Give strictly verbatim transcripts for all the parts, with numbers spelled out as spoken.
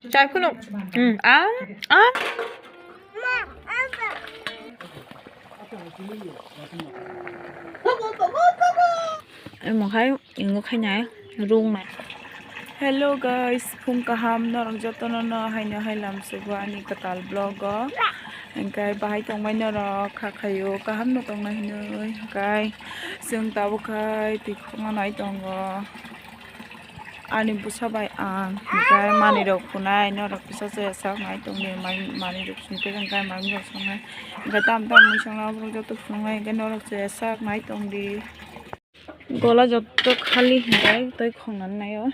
Chai phunuk. Hmm, ah, ah. Emo khai, ingo khai nai, rung nai. Hello guys, phung kaham norok jotono no haino hai lamsugo ani kwtal vlog o. Hingkai bahai tongmai norok kha khaio, kaham no tongna hinwi. Hingkai chwng tabuk khai twi khokna nai tongo. Ani bwsa bai ang hingkai manwi rok phunai, norok kisa se sak nai tongdi, mai-, manwi rok phunai hingkai manwi rok songnai. Hingkai tam tam mui songnai, aborok joto phunuknai hingkai norok se sak nai tongdi. Gola joto khali hingkai tei khongnani naio.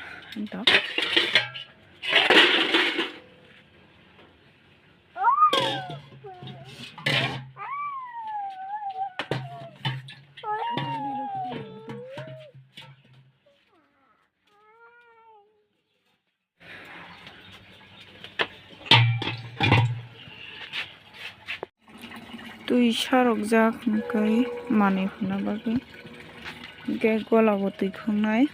Twi sarokjak hwnkhe manwi hwnna bagwi, hwnkhe golabo twi khwngnai.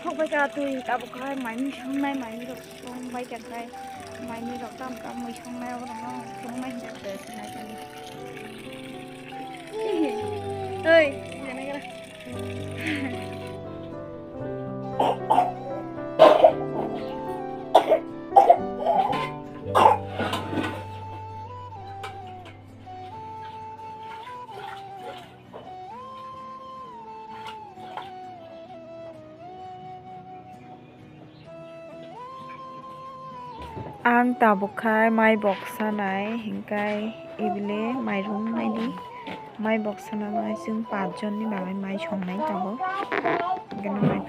Khok bai ka twi tabuk khai mai mui songnai, mai mui rok song bai ka khai, mai mui rok tam tam mui songnai, obo rok no songnai hinwi se sinai kani. Oi, jana gara. Ang tabuk khai mai bok sanai, hingkai ibile mai rung naidi. Mai bok sana nai chwng pach jon ni bagwi mai songnai tabuk. Hingke no mai.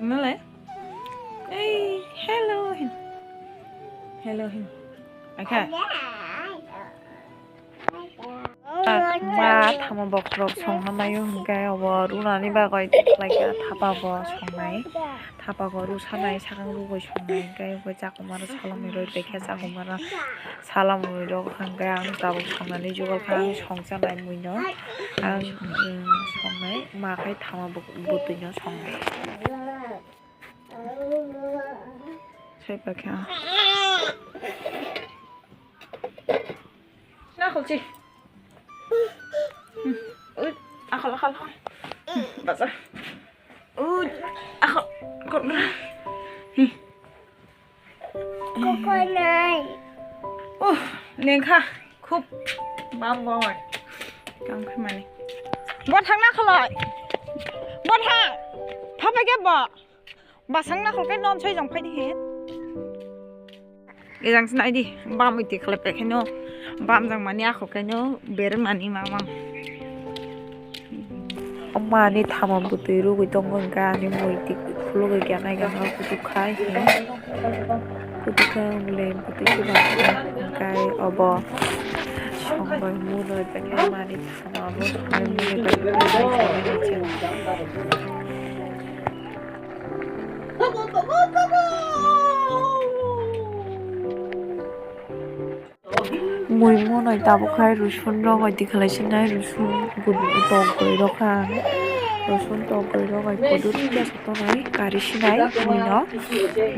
Nale? Ei, hello hin. Hello hin. Aka. Ma tamo bokhorok songna maio hwnkhe obo runani bagwi khlaikha, thapa bo songnai, thapa bo rusanai, sakang rugwi songnai, hwnkhe abo chakwmaro salamwi rwi tongkha, chakwmaro salamwi rok hwnkhe ang tabuk songnani jugal kha, ang songchanai muino ang, mm, songnai, ma khai thama bwtwino songnai. Sai pakha. Nakhol chi. Hmm. Ui, akhol, akhol, akhol. Hmm, bacha. Ui, akhol, akhol. Hmm. Kokonai. Uh, lengkha. Khub bam boy. Kam khamani. Bo thang nakholoi. Bo thang. Thapai khe bo. Basang nakhol khe non soi jang phai di he. Ejang sinai di, bam iti khlai pekhaino, bam jang mani akhol kaino, ber mani mamang. Mani thama bwtwi rugwi tongo hwnkhe ani mui tik khulugwi khe nai khe kutuk khai hino. Kutuk khai bole bwtwi se bang hwnkhe obo songbai mui roi pekhe mani thama bo songbai mui roi pekhe. Mui monoi tabuk khai rusun rok bai tikhalai sinai rusun tok goi rok kha rusun tok goi rok bai kodur khe tonai kari sinai mui no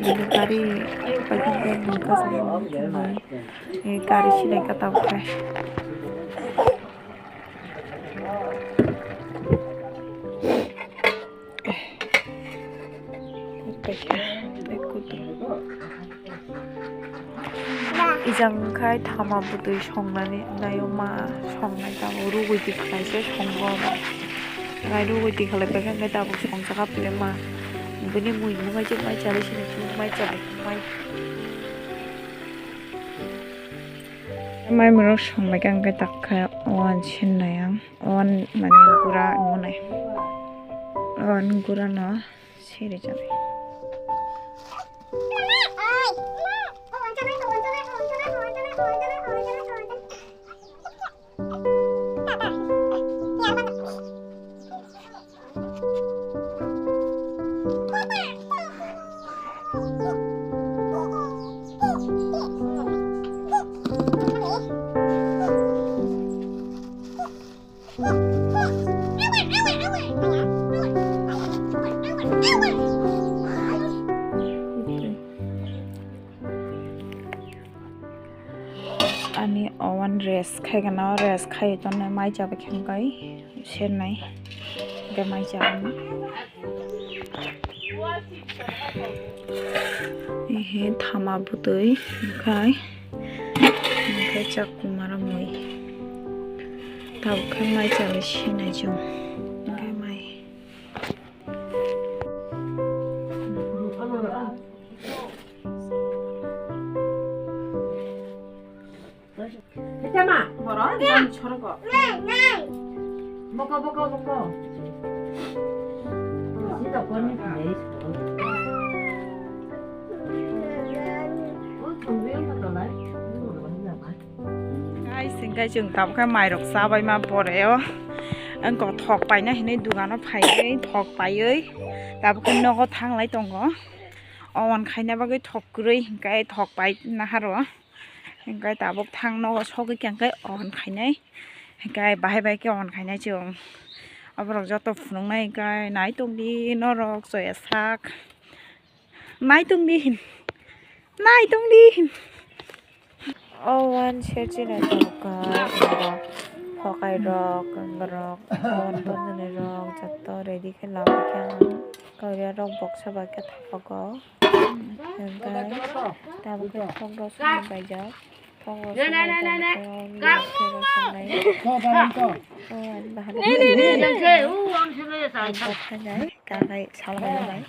bini kari paikhe mui kaisa kari sinai kha tabuk khai. Ijang khai thama bwtwi songnani naio ma songnai tamo rugwi tikhalai se songo nai rugwi tikhalai paikha hwnkhe tabuk songchakha pile ma bini mui mungaichuk mai chari sini mai chari mai. Mai murok songbaikha hwnkhe takha wan sinnai ang wan mani gura wngnai wan gura no siri chanai. Ani owan rest khai gana, rest khai tonne mai chaba khe kai sernai, hingke mai chaba. Ehe thama bwtwi khai, hingke chak kumara mui, tabuk khe mai chaba sinai chwng, hingke mai. Borok jani sorogo. Boko, boko, boko. Sita koni phai. O thongwi wngkha tolai. Guys, hingke chwng tabuk khe mairok chabai ma pore o. Wngkha thok paina hinwi dogano phaiwi thok paiwi tabuk khe nogo thanglai tongo. O wan khaina bagwi thok kwrwi hingke thok pai naharo. Hingke tabuk thang nogo sogwi khe hingke on khainai. Hingke bahai bai khe on khainai chwng. Aborok joto phunuknai hingke nai tongdi norok choya sak. Nai tongdi hin. Nai tongdi hin. O wan se chini tabuk kha, hokai rok, borok, o wan tongmani rok joto ready khe lama khe ang. Kauya rok boksa bai khe thapago. Hingke tabuk khe thok rok swnam paijak. Thok rok swnam paijak. O wan bahai. Kanai salamai.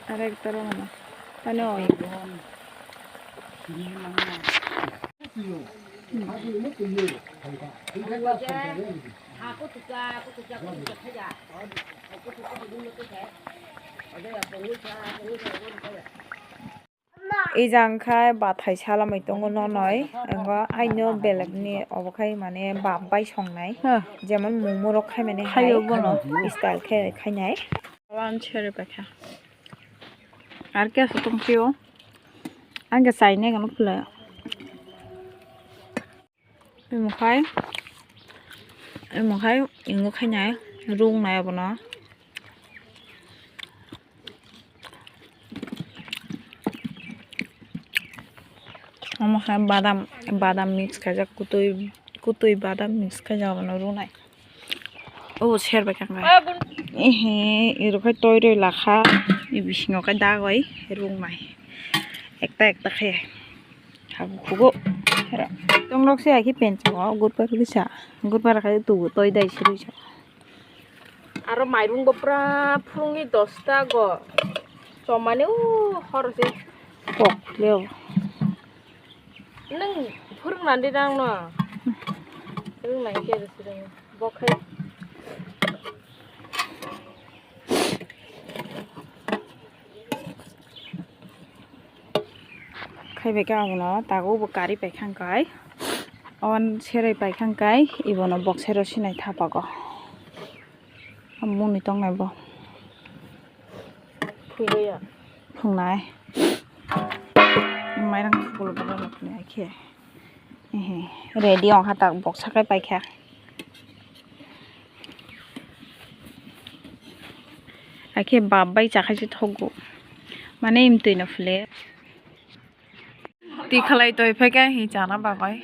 Are toro mano. Tani oi. Ejang khai bathai salamai tongo nonoi, ego aino belekni obo khai mane bap bai songnai, jemon momo rok khai mani hai style khe khainai. Wan seri paikha. Ar khe aswk tong phio. Ang khe chai nai gano khwlai. Omo khai, omo khai, ingo khainai, rung nai abono. Omo khai badam, badam mix khaijak, kutui, kutui badam mix khaijak, abono runai. O ser bai kang. Ehe, iro khai toi roi lakha, i bisingo khai dagoi, rungnai. Ekta ekta khe. Habu khugo. Tongrok se hai khe penchongo, gurpar kisa. Gurpar khai tubu toi dai siri sa. Aro mairung bo pura phurungni dosta go. Chomani o horo se. Kok leo. Nung phurung nandi nang no. Phurung nang khe siri. Bo khai. Khai bai khe abono tago bo kari pai khang kai. On serai pai khang kai. Ibono boksai rw sinai thapago. Muni tongnai bo. Phungnai. Mairang khukul bo rw khe. Ehe, ready ong kha tak boksa kai paikha. Akhe bap bai chakhai se thogo. Mane imtwi no phile. Tikhalai toi phaikha hi chana bagwi.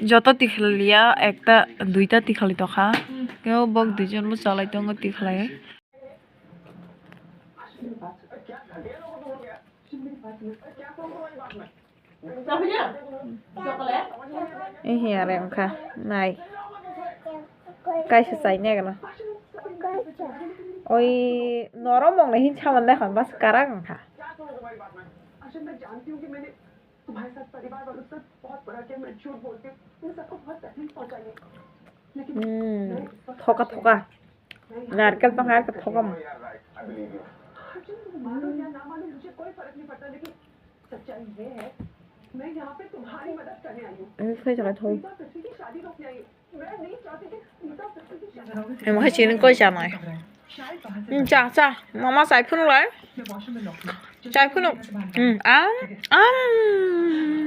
Joto tikhalai liya, ekta, duita tikhalai tokha. Kebo bok duijon bo chalai tongo tikhalai. Ehe, are wngkha nai. Kaisa chai nai gana. Oi, norok mong nai hin saman nai hwn bas karak wngkha. Hmm, thoka thoka. Narkel tong hai ka thoka mo. Ini saya jangan tahu. Emang hai sini kau jangan. Hmm, cha cha, mama saya pun lai. Saya pun. Hmm, am am.